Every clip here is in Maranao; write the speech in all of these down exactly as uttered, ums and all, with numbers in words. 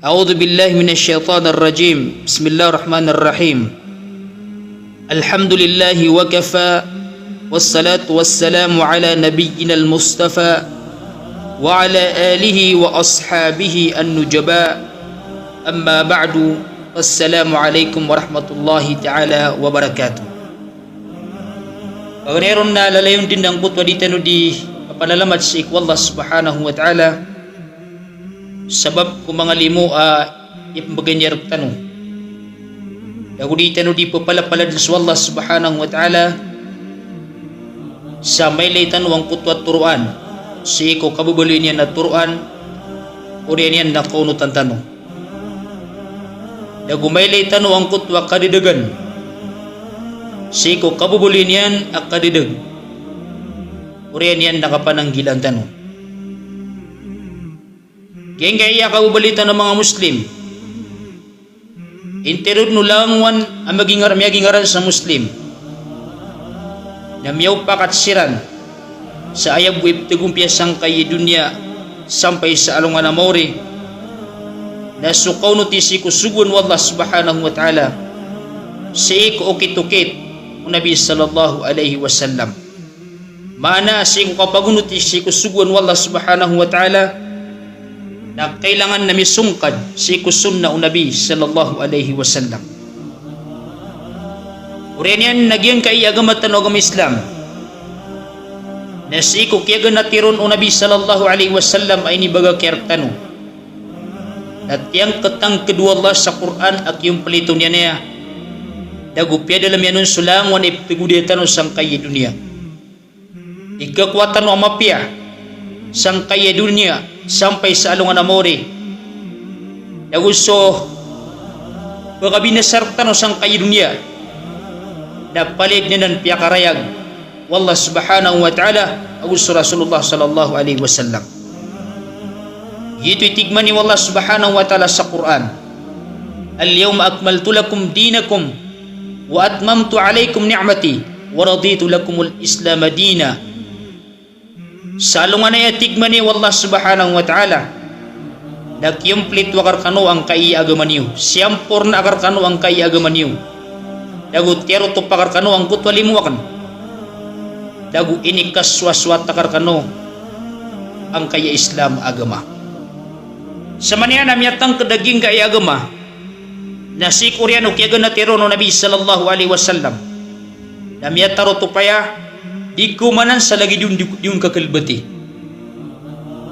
أعوذ بالله من الشيطان الرجيم. بسم الله الرحمن الرحيم. الحمد لله وكفى، والصلاة والسلام على نبينا المصطفى وعلى آله وأصحابه النجباء. أما بعد، فالسلام عليكم ورحمة الله تعالى وبركاته. Paganay ron na lalayon dn angkoto a di tano di kapalalamat sii ko Allah Subhanahu wa Ta'ala, sabap ko manga limo a ipmbgan iyan rktano. Ago di tano di ppalapalad so Allah Subhanahu wa Ta'ala sa mailay tano angkoto a toroan sii ko kababaloy niyan a toroan, oriyan iyan na kaonotan tano. Ago mailay tano angkoto a kadadagan sii ko kababaloy niyan a kadadag, oriyan iyan na kapananggilaan tano. Giyangkai a kababaloy tano a manga Muslim, intero dn o langowan a magingar-, miyagingaran sa Muslim na miyaopakat siran sa aya bo ipthagompiya sangkai a doniya sampay sa alongan a maori, na so kaonoti sii ko sogoan o Allah Subhanahu wa Ta'ala sii ko okit-okit o Nabi sallallahu alaihi wasallam. Maana sii ko kapagonoti sii ko sogoan o Allah Subhanahu wa Ta'ala na kailangan na misongkad sii ko sunnah o Nabi sallallahu alaihi wasallam. Oriyan iyan na giyangkai a agama tano a agama Islam, na sii ko kiyaganati ron o Nabi sallallahu alaihi wasallam a inibagak iyan rktano, na tiyangkd-angkd o Allah sa Qur'an a kiyomplito niyan aya, ago piyadalm iyan on so langowan a ipthagoda tano sangkai a doniya. Ikakowa tano a mapiya sangkai a doniya sampay sa alongan a maori. Ago so pkabinasa rktano sangkai a doniya na palaya dn anan piyakarayag o Allah Subhanahu wa Ta'ala ago so Rasulullah sallallahu alaihi wasallam. Giyoto i tig mambo o Allah Subhanahu wa Ta'ala sa Qur'an, "Al-yawma akmaltu lakum dinakum wa atmamtu alaykum ni'mati wa raditu lakumul Islama dina." Sa alongan aya, tig mambo o Allah Subhanahu wa Ta'ala, na kiyomplito akn rkano angkai a agama niyo, siyamporna akn rkano angkai a agama niyo, ago tiyarotop akn rkano angkoto a limo akn, ago inikasowasowat akn rkano angkai a Islam a agama. Sa manaya na miyatangkd a giyangkai a agama na sii ko oriyan o kiyaganati ron o Nabi sallallahu alaihi wasallam, na miyatarotop aya, di ko manan sa lagid on di, di on kakalbati.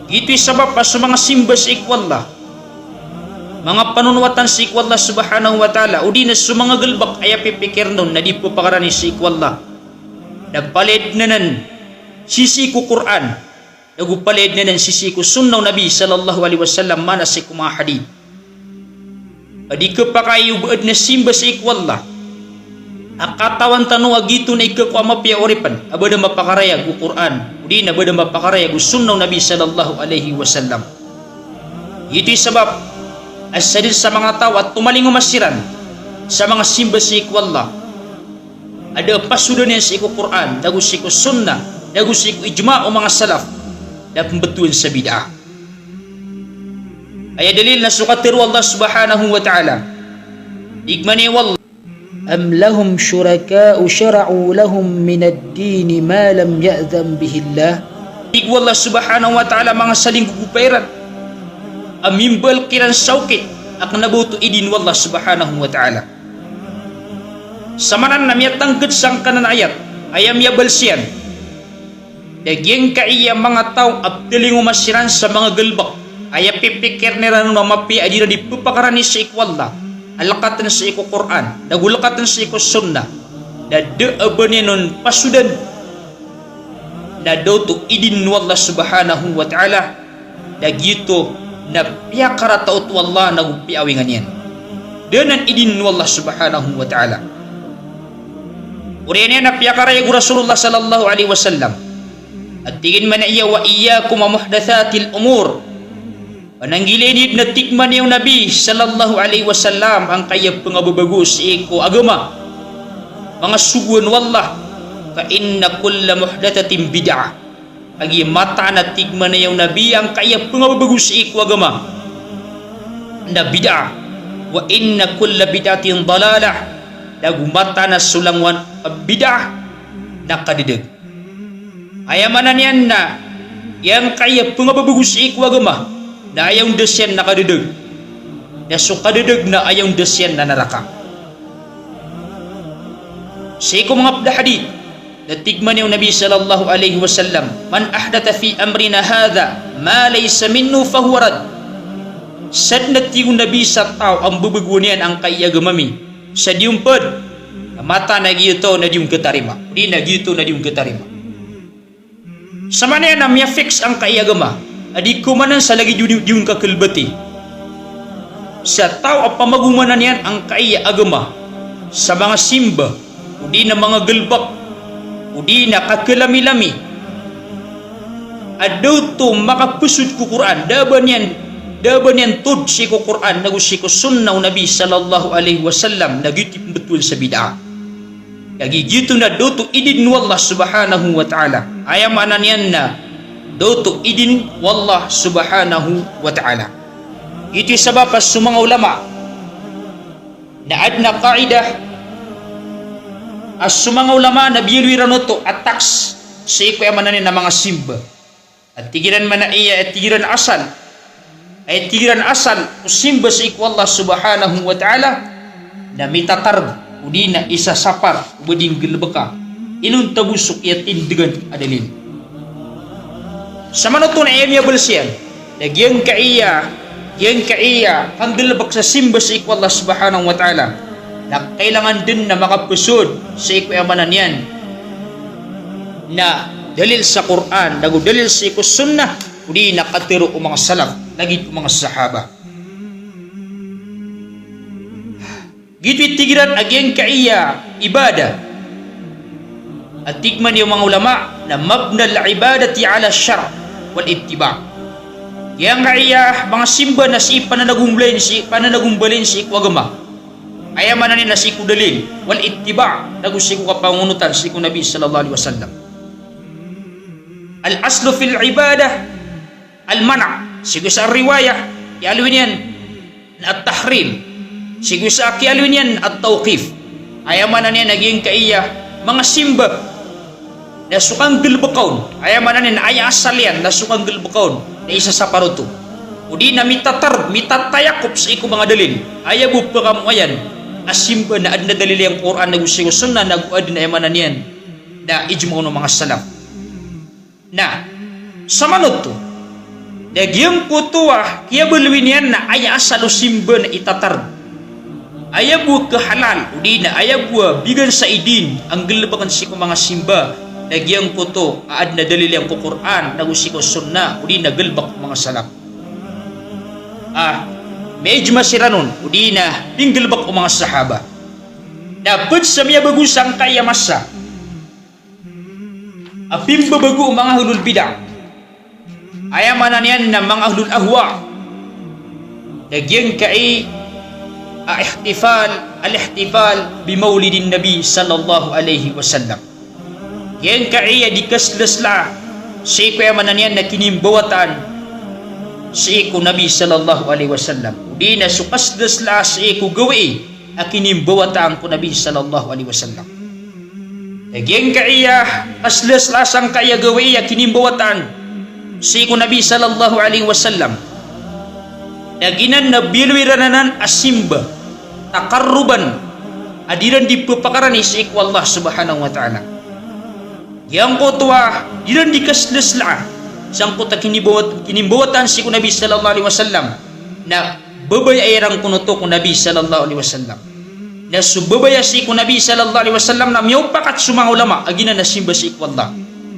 Giyoto i sabap a so manga simba sii ko Allah, manga panonowatan sii ko Allah Subhanahu wa Ta'ala, odi na so manga galbk a aya pipikirn on na di ppakarani sii ko Allah, na palaya dn anan sii ko Qur'an, ago palaya dn anan sii ko sunnah o Nabi sallallahu alaihi wasallam, maana sii ko manga hadith. Ka di khapakay o ba adn a simba sii ko Allah a katawan tano a giyoto na ikakowa a mapiya a oripn a ba dn mapakarayag o Qur'an, odi na ba dn mapakarayag o sunnah o Nabi sallallahu alaihi wasallam. Giyoto i sabap a sadn sa manga taw a tomalingoma siran sa manga simba sii ko Allah a da a pasodan iyan sii ko Qur'an, ago sii ko sunnah, ago sii ko ijma o manga salaf, da pmbtowan sa bid'ah. Aya dalil na so katharo o Allah Subhanahu wa Ta'ala, tig mambo o Allah, "Am lahum shuraka'u shara'u lahum minad dini ma lam ya'dhan bihillah." Tig o Allah Subhanahu wa Ta'ala, manga salinggogopa iran a mimbal kiran sa okit a kna ba oto idin o Allah Subhanahu wa Ta'ala. Sa manan na miyatangkd sangkanan a ayat, aya miyabals iyan, na giyangkai a manga taw a pthalingoma siran sa manga galbk a aya pipikirn iran on a mapiya a di iran di ppakarani sii ko Allah, a lkatn sii ko Qur'an, ago lkatn sii ko sunnah, na da a ba niyan on pasodan, na da oto idin o Allah Subhanahu wa Ta'ala, na giyoto na piyakarata oto o Allah na go piyaawingan iyan. Da anan idin o Allah Subhanahu wa Ta'ala. Oriyan iyan na piyakarayag o Rasulullah sallallahu alaihi wasallam a tig iyan mambo a, "Wa iyyakum wa muhdathatil umur." Pananggilai niyo dn, a tig mambo o Nabi sallallahu alaihi wasallam, angkai a pngababago sii ko agama, manga sogoan o Allah, "Fa inna kulla muhdathatin bid'ah." Kagiya mataan, a tig mambo o Nabi, angkai a pngababago sii ko agama na bid'ah. Wa inna kulla bid'atin dalalah. Nago mataan a so langowan a bid'ah na kadadeg. Aya maana niyan na giyangkaya pngababago sii ko agama na aya ondas iyan na kadadeg. Na so kadadeg na aya ondas iyan na naraka. Sii ko manga pd a hadith, na tig mambo o Nabi sallallahu alaihi wasallam, "Man ahdatha fi amrina hadha ma laysa minhu fahuwa radd." Sadn a tig o Nabi sa taw a mbabagoan iyan angkai a agama mi sa di on pd, na mataan a giyoto na di on katarima. Odi na giyoto na di on katarima. Sa maana niyan na miyafix angkai a agama a di ko manan sa lagid o di, di on kakalbati. Sa taw a pamagomanan iyan angkai a agama sa manga simba, odi na manga galbk, odi na kakalamilami a da oto makapasod ko Qur'an, da a ba niyan, da a ba niyan tood sii ko Qur'an nago sii ko sunnah o Nabi sallallahu alaihi wasallam, na giyoto i pmbtowan sa bid'ah. Kagiya giyoto na da oto idin o Allah subhanahu wa ta'ala. Aya maana niyan na da oto idin o Allah subhanahu wa ta'ala. Giyoto i sabap a so manga ulama na adn a qaidah a so manga ulama na biyaloy iran oto a tax sii ko aya maana niyan na manga simba. A tig iran maana iya, a tig iran asal. A tig iran asal o simba sii ko Allah subhanahu wa ta'ala na mitatarg, odi na isasapar o ba di nggalbka inonta bo so kiyatindgan a dalil. Sa maana oto na aya miyabals iyan na giyangkaiya, giyangkaiya kanggalbk sa simba sii ko Allah subhanahu wa ta'ala na kailangan dn na makapasod sii ko aya maana niyan na dalil sa Qur'an, nago dalil sii ko sunnah, odi na katharo o manga salaf, lagid o manga sahaba. Giyoto i tig iran a giyangkaiya ibadah a tig man o manga ulama na mabnal ibadati ala shar' wal ittiba'. Giyangkaiya manga simba na sii pananagombalayin, sii pananagombalayin sii ko agama. Aya maana niyan na sii ko dalil, wal ittiba', nago sii ko kapangonotan sii ko Nabi sallallahu alaihi wasallam. Al aslu fil ibadah al mana', sii ko isa a riwayah, kiyaaloy niyan na at tahrim, sii ko isa a kiyaaloy niyan na at tawqif. Aya maana niyan na giyangkaiya manga simba na so kanggalbka on, aya maana niyan na aya asal iyan na so kanggalbka on na isasapar oto, odi na mitatar, mitatayakop sii ko manga dalil. Aya bo pkamoayan a simba na adn a dalil iyan ko Qur'an nago sii ko sunnah, nago adn a aya maana niyan na ijma' o manga salaf. Na sa maana oto na giyangkoto a kiyabaloy niyan na aya asal o simba na itatar. Aya bo a kahalal, odi na aya bo a bigan sa idin a nggalbkn sii ko manga simba na giyangkoto a adn a dalil iyan ko Qur'an nago sii ko sunnah, odi na galbk o manga salaf. A, miijma' siran on, odi na pinggalbk o manga sahaba. Na pd sa miyabago sangkaya masa a pimbabago o manga ahlul bid'ah, aya maana niyan na manga ahlul ahwa, na giyangkai a ihtifal, al ihtifal bi maulidin Nabi sallallahu alaihi wasallam. Giyangkai a di kaslsla sii ko aya maana niyan na kinimbawataan sii ko Nabi sallallahu alaihi wasallam, odi na so kaslsla sii ko gawii a kinimbawataan ko Nabi sallallahu alaihi wasallam. Na giyangkaiya kaslsla sangkaya gawii a kinimbawataan sii ko Nabi sallallahu alaihi wasallam, na giyanan na biyaloy iran anan a simba taqarruban, a di iran di ppakarani sii ko Allah subhanahu wa ta'ala. Giyangkoto a di iran di kaslsla sangkoto a kinimbawat-, kinimbawataan sii ko Nabi sallallahu alaihi wasallam, na babaya iran kon oto ko Nabi sallallahu alaihi wasallam. Na so babaya sii ko Nabi sallallahu alaihi wasallam na miyaopakat so manga ulama a giyanan a simba sii ko Allah.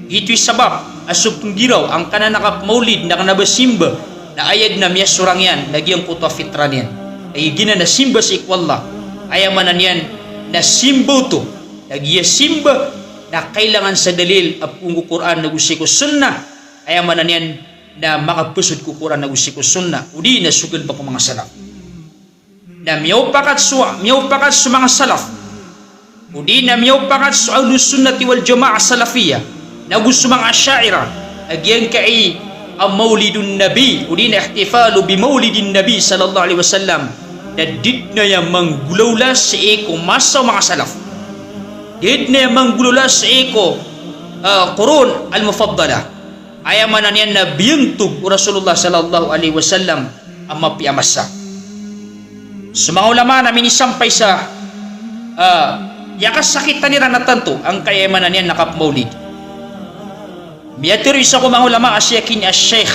Giyoto i sabap a so pnggiraw angkanan a kapmaulid na kna ba simba, na aya dn a miyasorang iyan na giyangkoto a fitra niyan. Aya giyanan a simba sii ko Allah, aya maana niyan na simba oto, na giya simba na kailangan sa dalil a poon ko Qur'an nago sii ko sunnah, aya maana niyan na makapasod ko Qur'an nago sii ko sunnah, odi na so galbk o manga salaf. Na miyaopakat so, miyaopakat so manga salaf, odi na miyaopakat so ahlus sunnati wal jamaah salafiyah, nago so manga asha'irah, a giyangkai a Maulidun Nabi, odi na ihtifalu bi Maulidin Nabi sallallahu alaihi wasallam, na di dn aya manggolawla sii ko masa o manga salaf. Di dn aya manggolawla sii ko, ah, Qurun al-Mufaddalah. Aya maana niyan na biyantog o Rasulullah sallallahu alaihi wasallam a mapiya a masa. So manga ulama na minisampay sa, ah, iyakasakitan iran a tanto angkaya aya maana niyan na kapmawlid. Miyatharo isa ko manga ulama a si aki ini a Sheikh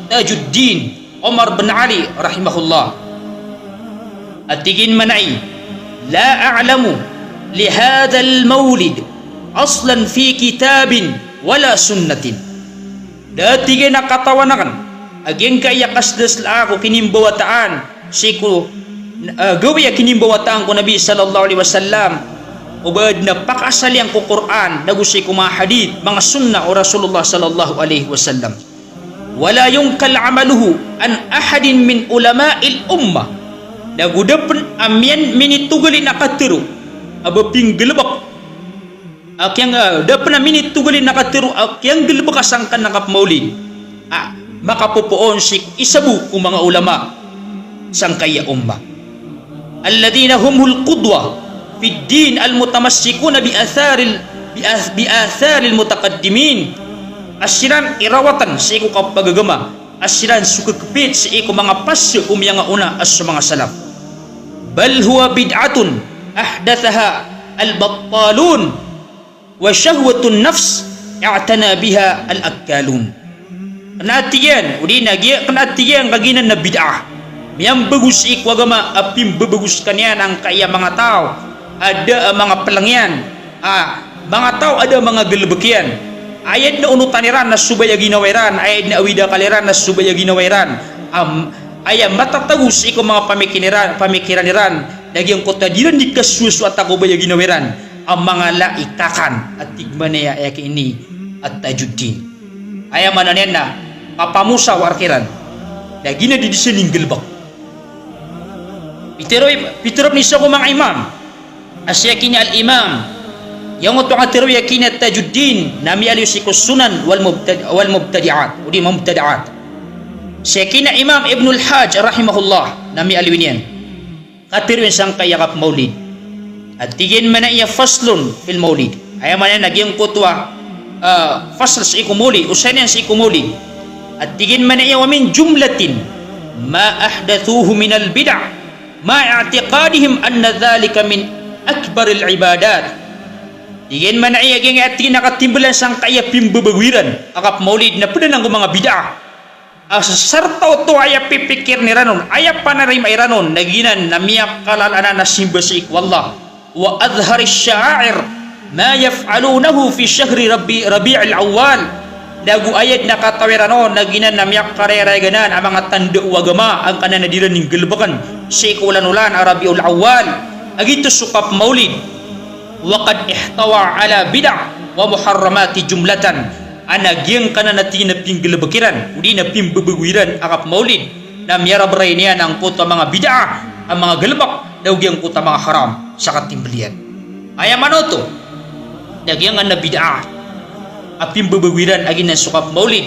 Tajuddin Omar bin Ali rahimahullah. A tig iyan manaya, "La a'lamu li hadhal mawlid aslan fi kitabin wala sunnatin." Da, tig iyan, a katawan akn a giyangkaya kasdasla ko kinimbawataan sii ko, ah, gawii a kinimbawataan ko Nabi sallallahu alaihi wasallam, o ba adn a pakaasal iyan ko Qur'an, nago sii ko manga hadith, manga sunnah o Rasulullah sallallahu alaihi wasallam. Wala yunkal amaluhu an ahadin min ulama'il ummah. Nago da pn a miyan minitogalin a katharo a ba pinggalbk a kiyang, ah, da pn a minitogalin a katharo a kiyanggalbka sangkanan a kapmawlid a makapopoon sii ko isa bo ko manga ulama sangkaya ummah. Alladhina humul qudwa fid din al-mutamassikuna bi atharil, bi ath-, bi atharil mutaqaddimin. A siran i rawatan sii ko kapagagama, a siran so kkpit sii ko manga pasa o miyangaona a so manga salaf. Bal huwa bid'atun ahdathaha al-battalun wa shahwatun nafs i'tana biha al-akkalun. Kna, tig iyan, odi na giya, kna, tig iyan, ka giyanan na bid'ah. Miyambago sii ko agama a pimbabago skaniyan angkaya manga taw a da a manga plng iyan, a manga taw a da a manga galbk iyan. Aya dn a onotan iran na so ba aya ginawa iran, aya dn a awidakal iran na so ba aya ginawa iran. Am, aya matatago sii ko manga pamikiran iran, pamikiran iran, na giyangkoto a di iran di kasowasowa ko ba aya ginawa iran a manga laikakan, a tig manaya a aki ini a Tajuddin. Aya maana niyan na kapamosaw a rk iran. Na giyanan di dii san inggalbk. Pitharo, pitharo pn isa ko manga imam a si aki ini al-imam, giyangkoto a katharo i aki ini a Tajuddin, na miyaaloy sii ko sunan wal mubtad-, wal mubtadi'at, odi mubtada'at. Si aki ini a Imam Ibnul Hajj rahimahullah, na miyaaloy niyan. Katharo iyan sangkaya kapmawlid. A tig iyan manaya faslun fil mawlid. Aya maana niyan na giyangkoto a, ah, fasl sii ko mawlid, osayan iyan sii ko mawlid. A tig iyan manaya wa min jumlatin ma ahdathuhu minal bid'ah ma i'tiqadihim anna dhalika min akbaril ibadat. Tig iyan manaya giyangkaya, tig iyan, a katimbl iyan sangkaya pimbabago iran a kapmawlid na pd anan ko manga bid'ah. A sarta oto aya pipikirn iran on, aya panarima iran on, na giyanan na miyakalala anan a simba sii ko Allah. Wa adhharish sha'air ma yaf'alunahu fi shahri Rabi-, Rabi'il Awwal. Nago aya dn a katawi ran on, na giyanan na miyakarayarayag anan a manga tanda o agama angkanan a di iran inggalbkn sii ko olan-olan a Rabi'ul Awwal. A giyoto so kapmawlid. Wa qad ihtawa ala bid'ah wa muharramati jumlatan. Ana giyangkanan a tig iyan a pinggalbk iran, odi na pimbabago iran a kapmawlid, na miyarabray niyan angkoto a manga bid'ah a manga galbk, nago giyangkoto a manga haram sa katimbl iyan. Aya maana oto na giyangkanan a bid'ah a pimbabago iran a giyanan so kapmawlid.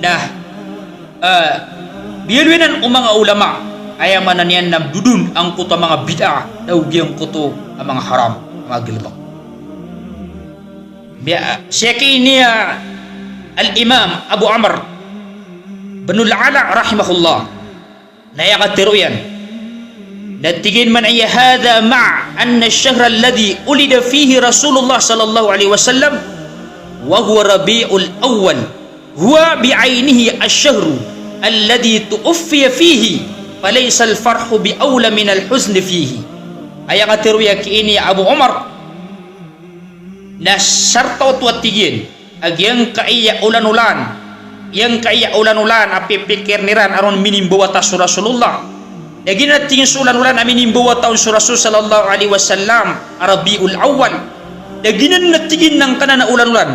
Na ah, biyaloy anan o manga ulama, aya maana niyan na dodon angkoto a manga bid'ah, nago giyangkoto a manga haram, manga galbk. Biya-, si aki ini a al-Imam Abu Amr bin al-Ala rahimahullah, na aya katharo iyan. Na tig iyan manaya hadha ma'a anna ash-shahra alladhi wulida fihi Rasulullah sallallahu alaihi wasallam wa huwa Rabi'ul Awwal. Huwa bi'ainihi ash-shahru alladhi tuwuffiya fihi, falaysa al-farhu bi awla min al-huzni fihi. Aya katharo i aki ini a Abu Umar, na sarta oto a tig iyan a giyangkaya olan-olan, giyangkaya olan-olan a pipikirn iran a ron minimbawata so Rasulullah. Na giyanan a tig iyan so olan-olan a minimbawata on so Rasul sallallahu alaihi wasallam a Rabiul Awwal. Na giyanan a tig iyan angkanan a olan-olan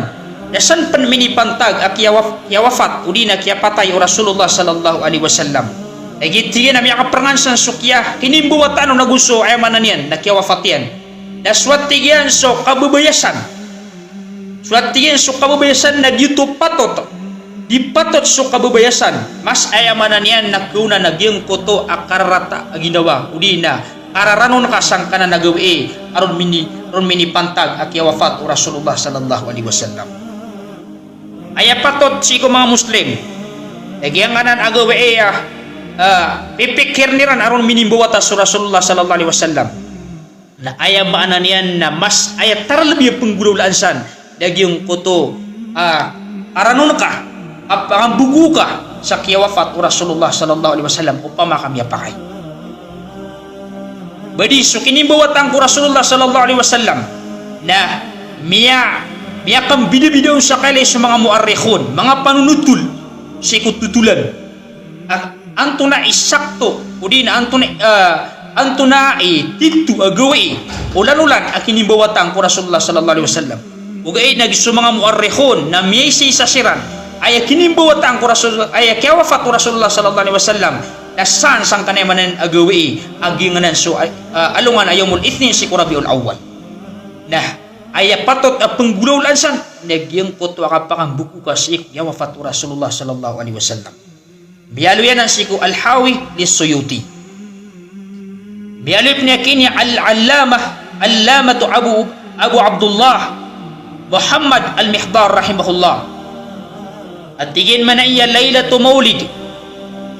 na san pn minipantag a kiyawaf-, kiyawafat odi na kiyapatay o Rasulullah sallallahu alaihi wasallam. Na giya tig iyan a miyakaprangan san so kiya-, kinimbawataan on ago so, aya maana niyan na kiyawafat iyan. Na so a tig iyan so kababayasan. So a tig iyan so kababayasan na di oto patot Di patot so kababayasan, mas aya maana niyan na kaona na giyangkoto a kararata a ginawa, odi na kararanon ka sangkanan a gawii a ron mini-, ron minipantag a kiyawafat o Rasulullah sallallahu alaihi wasallam. Aya patot sii ko manga Muslim, na giyangkanan a gawii a, ah, pipikiren iran a ron minimbawata so Rasulullah sallallahu alaihi wasallam. Na aya maana niyan na mas aya taralbi a penggolawlaan san, na giyangkoto, ah, karanon ka, a pangamboko ka sa kiyawafat o Rasulullah sallallahu alaihi wasallam, opama ka miyapakay. Ba di so kinimbawataan ko Rasulullah sallallahu alaihi wasallam, na miya-, miyakambidabida on sa kailay so manga muarrikhun, manga panonotol sii ko totolan. A-, antonaa i sakto, odi na antonaa, ah, antonaa i tito a gawii, olan-olan a kinimbawataan ko Rasulullah sallallahu alaihi wasallam. Ogaid na giya so manga muarrikhun na miyaisaisa siran, aya kinimbawataan ko Rasul-, aya kiyawafat o Rasulullah sallallahu alaihi wasallam, na san sangkanan a maana niyan a gawii a giyangkanan so, ah, alongan a Yawmul Ithnin sii ko Rabiul Awwal. Na aya patot a penggolawlaan san, na giyangkoto a kapakamboko ka sii ko kiyawafat o Rasulullah sallallahu alaihi wasallam. Miyaaloy anan sii ko Al-Hawi lis-Suyuti. Miyaaloy pn iyan a Al-Allamah, Allamatu Abu, Abu Abdullah Muhammad Al-Mihdar rahimahullah. A tig iyan, man aya laylatu mawlid,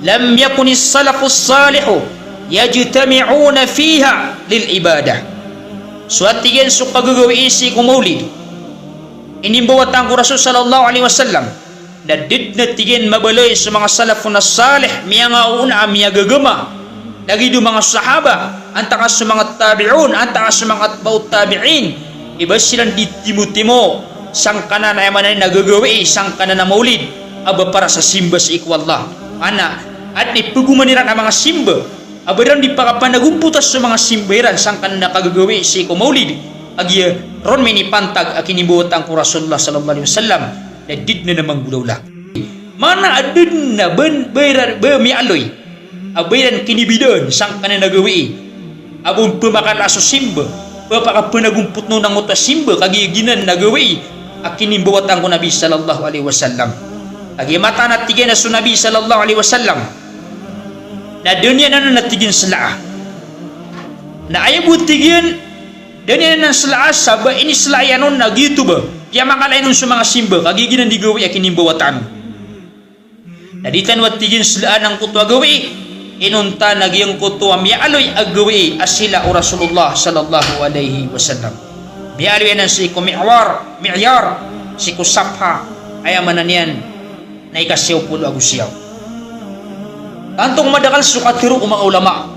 lam yakunis salafus salihu yajtami'una fiha lil ibadah. So a tig iyan so kagagawii sii ko mawlid, inimbawataan ko Rasul sallallahu alaihi wasallam, na da dn a tig iyan mabaloy so manga salafun as-salih, miyangaoona a miyagagama, lagid o manga sahaba, antaa ka so manga tabi'un, antaa ka so manga atba'ut tabi'in, i ba siran di timotimo sangkanan a aya maana niyan a gagawii sangkanan a mawlid, a ba para sa simba sii ko Allah. Ana, adn i pegoman iran a manga simba, a ba iran di pakapanagompota so manga simba iran sangkanan a kagagawii sii ko mawlid, a giya ron minipantag a kinimbawataan ko Rasulullah sallallahu alaihi wasallam, na da dn a manggolawla. Maana a da dn a ba, ba iran, ba miyaaloy a ba iran kinibidaan sangkanan a gawii a ba on pemakala so simba, ba pakapanagompot on angkoto a simba, kagiya giyanan a gawii a kinimbawataan ko Nabi sallallahu alaihi wasallam. Kagiya mataan a tig iyan a so Nabi sallallahu alaihi wasallam, na da niyan anan a tig iyan slaa. Na aya bo tig iyan, da niyan anan slaa sa ba inislaa iyan on na giyoto ba, piyamakala iyan on so manga simba, kagiya giyanan i gawii a kinimbawataan. Na di tano a tig iyan slaan angkoto a gawii, inonta na giyangkoto a miyaaloy a gawii a sila o Rasulullah sallallahu alaihi wasallam. Miyaaloy anan sii ko Mi'war, Mi'yar, sii ko safha, aya maana niyan na ika siyaw polo ago siyaw. Tanto ko madakl so katharo o manga ulama,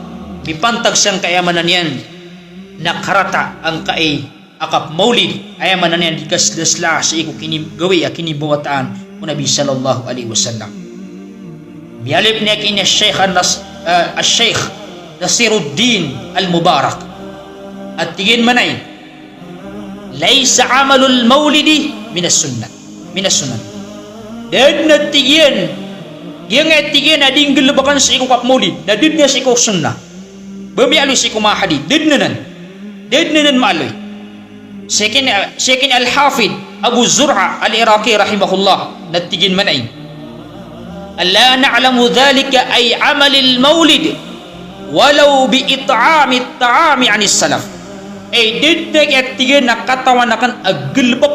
mipantag sangkai a maana niyan na karata angkai a kapmawlid, aya maana niyan di kaslasla sii ko kinim-, gawii a kinimbawataan o Nabi sallallahu alaihi wasallam. Miyaaloy pn iyan a Sheikh An-Nas-, ah, Sheikh Nasiruddin Al-Mubarak. A tig iyan maana iyan, "Laysa amalul mawlidi minas sunnah, minas sunan." Da dn a tig iyan, giyangkai a tig iyan a di nggalbkn sii ko kapmawlid, na da dn a sii ko sunnah. Ba miyaaloy sii ko manga hadith, da dn anan. Da dn anan maaloy. Sii ki, sii ki Al-Hafidh Abu Zur'ah Al-Iraqi rahimahullah, na tig iyan maana iyan, "La na'lamu dhalika ay amalil mawlid, walaw bi it'amit ta'ami anis salaf." Ay, da dn a tig iyan a katawan akn a galbk,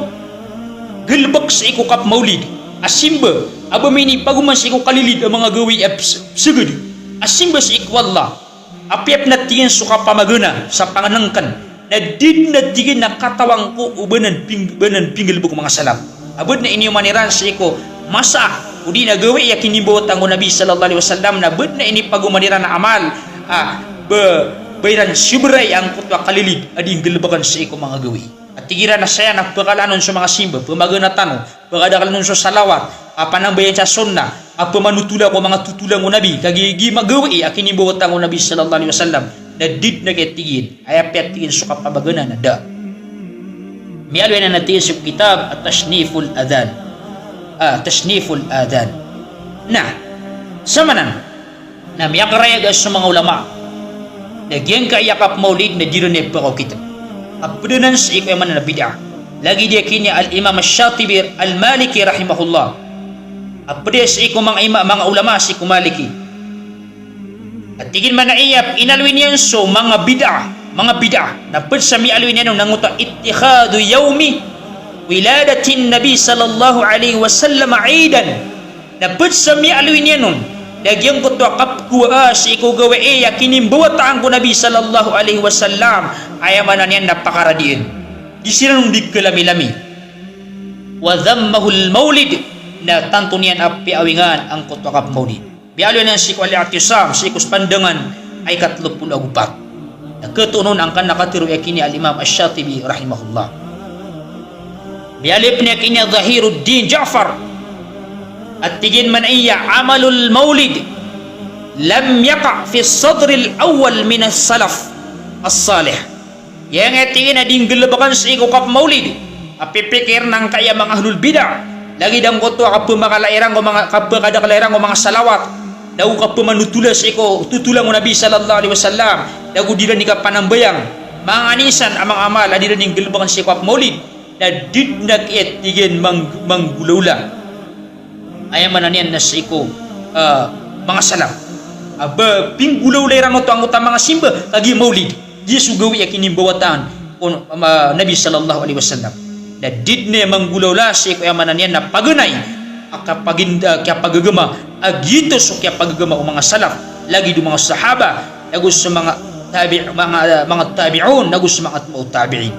galbk sii ko kapmawlid a simba a ba minipagoman sii ko kalilid a manga gawii a ps-, psagad a simba sii ko Allah. Apiya pn a tig iyan so kapamagana sa pangnngkn, na da dn a tig iyan a katawan ko o ba nan ping-, ba nan pinggalbk o manga salaf. A ba dn a iniyoman iran sii ko masa, odi na gawii a kinimbawataan ko Nabi sallallahu alaihi wasallam, na ba dn a inipagoman iran a amal, a, ba, ba iran sobrai angkoto a kalilid a di nggalbkn sii ko manga gawii. A tig iran a saya na pkalaan on so manga simba, pmagana tano, pkadakl on so salawat, a panambayaan sa sunnah, a pmanotola ko manga totolan o Nabi, kagiya giya gawii a kinimbawataan o Nabi sallallahu alaihi wasallam, na da dn a tig iyan, aya piya tig iyan so kapamagana na da. Miyaaloy anan a tig iyan so kitab a Tashniful Adhan. Ah, Tashniful Adhan. Na, samanan, na miyakarayag a so manga ulama na giyangkai a kapmawlid na di ron ipakaokit a pd anan sii ko aya maana na bid'ah. Lagid iyan a tig iyan a Al-Imam Ash-Shatibi Al-Maliki rahimahullah, A pd sii ko manga ima, manga ulama sii ko Maliki. A tig iyan man a aya inaloy niyan so manga bid'ah, manga bid'ah. Na pd sa miyaaloy niyan on na angkoto a ittikhadhu yawmi wiladatin Nabi sallallahu alaihi wasallam idan. Na pd sa miyaaloy niyan on na giyangkoto a kapkowaa sii ko gawii a kinimbawataan ko Nabi sallallahu alaihi wasallam, aya maana niyan na pakaradiin. Di siran on di kalamilami. Wa dhammahul maulid, na tanto niyan a piyaawingan angkoto a kapmaulid. Miyaaloy niyan sii ko Al-I'tisam, sii ko sa pandangan a ikatlo polo ago pat. Na katoon on angkanan a katharo iyan kini Al-Imam Ash-Shatibi rahimahullah. Miyaaloy pn iyan kini Zahiruddin Ja'far. A tig iyan man a aya, amalul maulid lam yaqa' fi sadril awwal minas salaf as-salih. Giyangkai a tig iyan a di nggalbkn sii ko kapmaulid a pipikir angkaya manga ahlul bid'ah. Lagid angkoto a kapmakala iran ko manga, kapmakadakl iran ko manga salawat, nago kapmanotola sii ko totolan o Nabi sallallahu alaihi wasallam, nago di iran di kapanambayang. Manga anisan a manga amal a di iran di nggalbkn sii ko kapmaulid, na di dn a kiya tig iyan mang-, manggolawla. Aya maana niyan na sii ko, ah, manga salaf a ba pinggolawla iran oto angkoto a manga simba, kagiya maulid. Giya so gawii a kinimbawataan o, ah, Nabi sallallahu alaihi wasallam. Na di dn a manggolawla sii ko aya maana niyan na paganay a kapagin-, ah, kiyapagagama, a giyoto so kiyapagagama o manga salaf, lagid o manga sahaba, nago so manga tabi-, manga, manga tabi'un, nago so manga atba'ut tabi'in.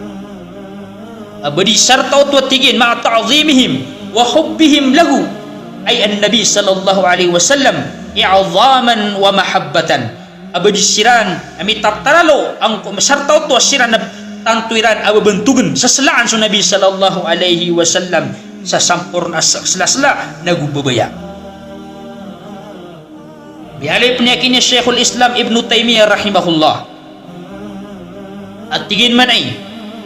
A ba di sarta oto a tig iyan, ma'a ta'dhimihim wa hubbihim lahu, ay an-Nabi sallallahu alaihi wasallam, i'dhaman wa mahabbatan. A ba di siran a mitataralo angko-, sarta oto a siran a tanto iran a babantogan, saslaan so Nabi sallallahu alaihi wasallam sa samporna a sla-, sla-, sla-, nago babaya. Miyaaloy pn iyan kini Shaykhul Islam Ibn Taymiyyah rahimahullah. A tig iyan man a aya,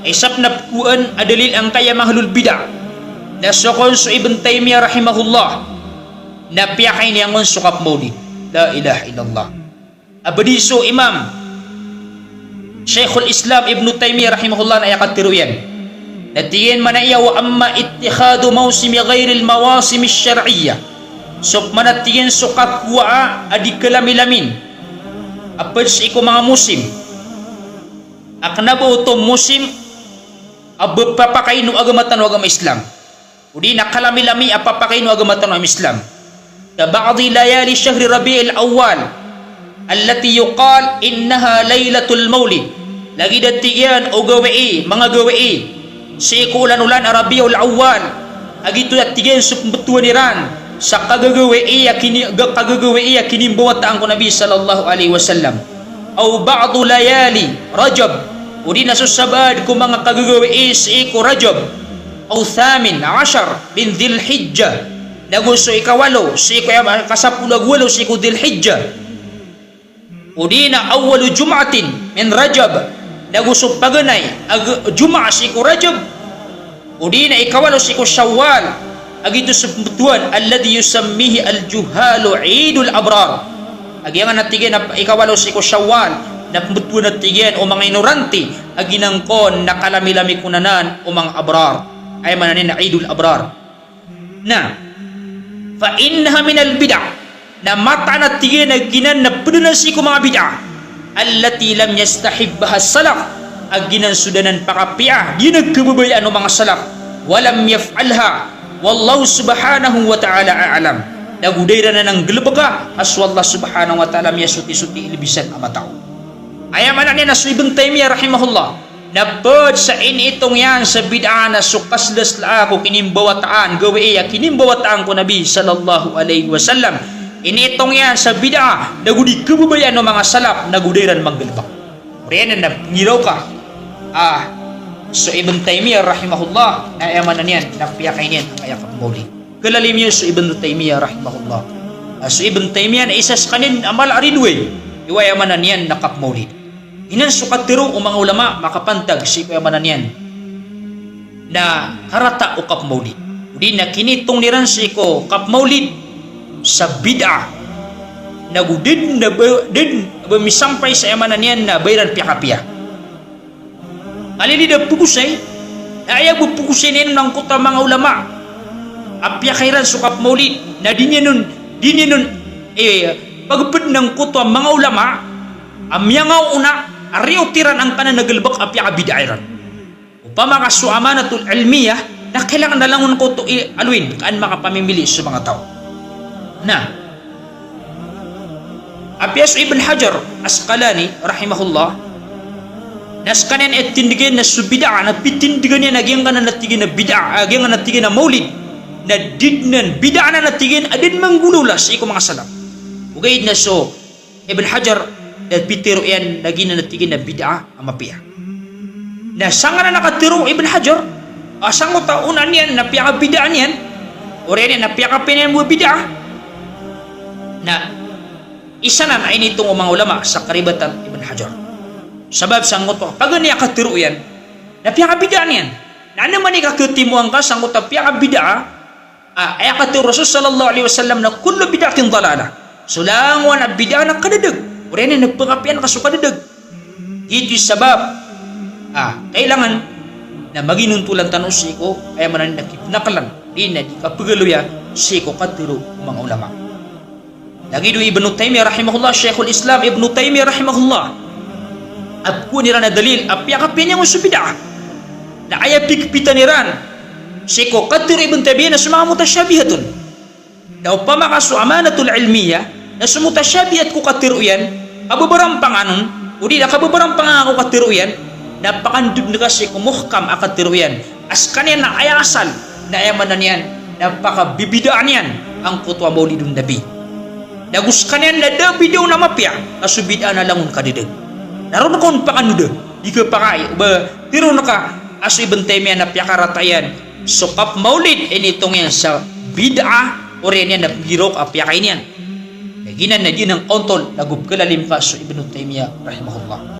isa pn a pkowaan a dalil angkaya manga ahlul bid'ah na so kon so Ibn Taymiyyah rahimahullah na piyakainiya on so kapmaulid. La ilaha illallah. A ba di so Imam Shaykhul Islam Ibn Taymiyyah rahimahullah na aya katharo iyan. Na tig iyan man a aya, wa amma ittikhadhu mawsimi ghairil mawasimish shar'iyyah. So pman a tig iyan so kakowaa a di kalamilamin a pd sii ko manga musim a kna ba oto musim a ba papakaino agama tano a agama Islam. O di na kalamilami a papakaino agama tano a Islam. Ka ba'di layali shahri Rabi'il Awwal, allati yuqal innaha Laylatul Maulid. Lagid a tig iyan o gawii, manga gawii sii ko olan-olan a Rabi'ul Awwal, a giyoto a tig iyan so pmbtowan iran sa kagagawii a kini-, ga-, kagagawii a kinimbawataan ko Nabi sallallahu alaihi wasallam. Aw ba'du layali Rajab, o di na so sabaad ko manga kagagawii sii ko Rajab. Aw thamin ashar min Dhil Hijjah, nago so ikawalo sii ko, aya, kasapolo ago walo sii ko Dhil Hijjah. O di na awwalu jum'atin min Rajab, nago so paganay a g-, Jumaat sii ko Rajab. O di na ikawalo sii ko Shawwal, a giyoto so pmbtowan, alladhi yusammihi al-juhalu Eidul Abrar. A giyangkanan a tig iyan a ikawalo sii ko Shawwal na pmbtowan a tig iyan o manga inoranti a ginangkon na kalamilami kon anan o manga abrar. Aya maana niyan na Eidul Abrar. Na, fa innaha minal bid'ah. Na mataan a tig iyan a giyanan na pd anan sii ko manga bid'ah. Allati lam yastahibbahas salaf. A giyanan so da anan pakapiya, di anan khababayaan o manga salaf. Wa lam yaf'alha. Wallahu subhanahu wa ta'ala a'lam. Nago da iran anan nggalbka, a so Allah subhanahu wa ta'ala a miyasotisoti i lbisan a matao. Aya maana niyan na so Ibn Taymiyyah rahimahullah na pd sa iniitong iyan sa bid'ah na so kaslasla ko kinimbawataan, gawii a kinimbawataan ko Nabi sallallahu alaihi wasallam. Iniitong iyan sa bid'ah, nago di khababayaan o manga salaf, nago da iran manggalbk. Oriyan na pngiraw ka, ah, so Ibn Taymiyyah rahimahullah, na aya maana niyan na piyakainiyan angkaya kapmaulid. Kalalim iyo so Ibn Taymiyyah rahimahullah. Ah, so Ibn Taymiyyah na isa skaniyan a mala a ridoay i aya maana niyan na kapmaulid. Giyanan so katharo o manga ulama makapantag sii ko aya maana niyan na karata o kapmaulid. O di na kinitong iran sii ko kapmaulid sa bid'ah. Nago da dn a ba, da dn a ba misampay sa aya maana niyan na ba iran piyakapiya. Kalilid a pogosay, na aya bo pogosay niyan angkoto a manga ulama. a piyakairan so kapmaulid, na di niyan on, di niyan on, eh, pagped angkoto a manga ulama a miyangaoona a riyotiran angkanan a galebek a piyakabid'ah iran. Opama ka so amanatul ilmiyah, na kailangan na langon koto i aloyin, ka an makapamimili so manga taw. Na, apiya so Ibn Hajar Asqalani, rahimahullah, na sekaniyan a tindegen na so bid'ah, na pitindegan iyan a giyangkanan a tig iyan a bid'ah, a giyangkanan a tig iyan a maulid, na di den, bid'ah anan a tig iyan a di den manggolawla sii ko manga salaf. Ogaid na so Ibn Hajar, na pitero iyan a giyanan a tig iyan a bid'ah a mapiya. Na sanganan a katero o Ibn Hajar a sangkoto a ona niyan na piyakabid'ah niyan, oriyan iyan na piyakapiya niyan bo a bid'ah. Na isa nan a initong o manga ulama sa karibatan o Ibn Hajar. Sabap sangkoto a paganay a katero iyan na piyakabid'ah niyan. Na anda man i kakatimoa ngka sangkoto a piyakabid'ah, ah, aya katero o Rasul sallallahu alaihi wasallam na kullu bid'atin dalalah. So langowan a bid'ah na kadadeg. Oriyan iyan na pekapiya angka so kadadeg. Giyoto i sabap a kailangan na maginontolan tano sii ko, aya maana niyan na kipenakelan, di na di kapegaloya sii ko katero o manga ulama. Lagid o Ibnu Taymiyah rahimahullah, Shaykhul Islam Ibnu Taymiyah rahimahullah, a pekowan iran a dalil a piyakapiya niyan so bid'ah. Na aya pigpitan iran sii ko katero o Ibnu Taymiyah na so manga mutashabihatun. Na opama ka so amanatul ilmiyah, na so mutashabihat ko katero iyan, kababarampang anon, odi na kababarampang angka ko katero iyan, na pakandoden ka sii ko muhkam a katero iyan. A sekaniyan na aya asal, na aya maana niyan na pakabibid'ah niyan angkoto a maulidun nabi. Na go sekaniyan na da bid'ah on a mapiya, ka so bid'ah na langon kadadeg. Na ron ka on pakandoda, di ka pakay, ba, tero ngka a so Ibn Taymiyah na piyakarata iyan so kapmaulid, initong iyan sa bid'ah, oriyan iyan na pegiraw ka a piyakay niyan. Na giyanan na di niyan kaontol, na go pekalalim ka so Ibnu Taymiyah rahimahullah.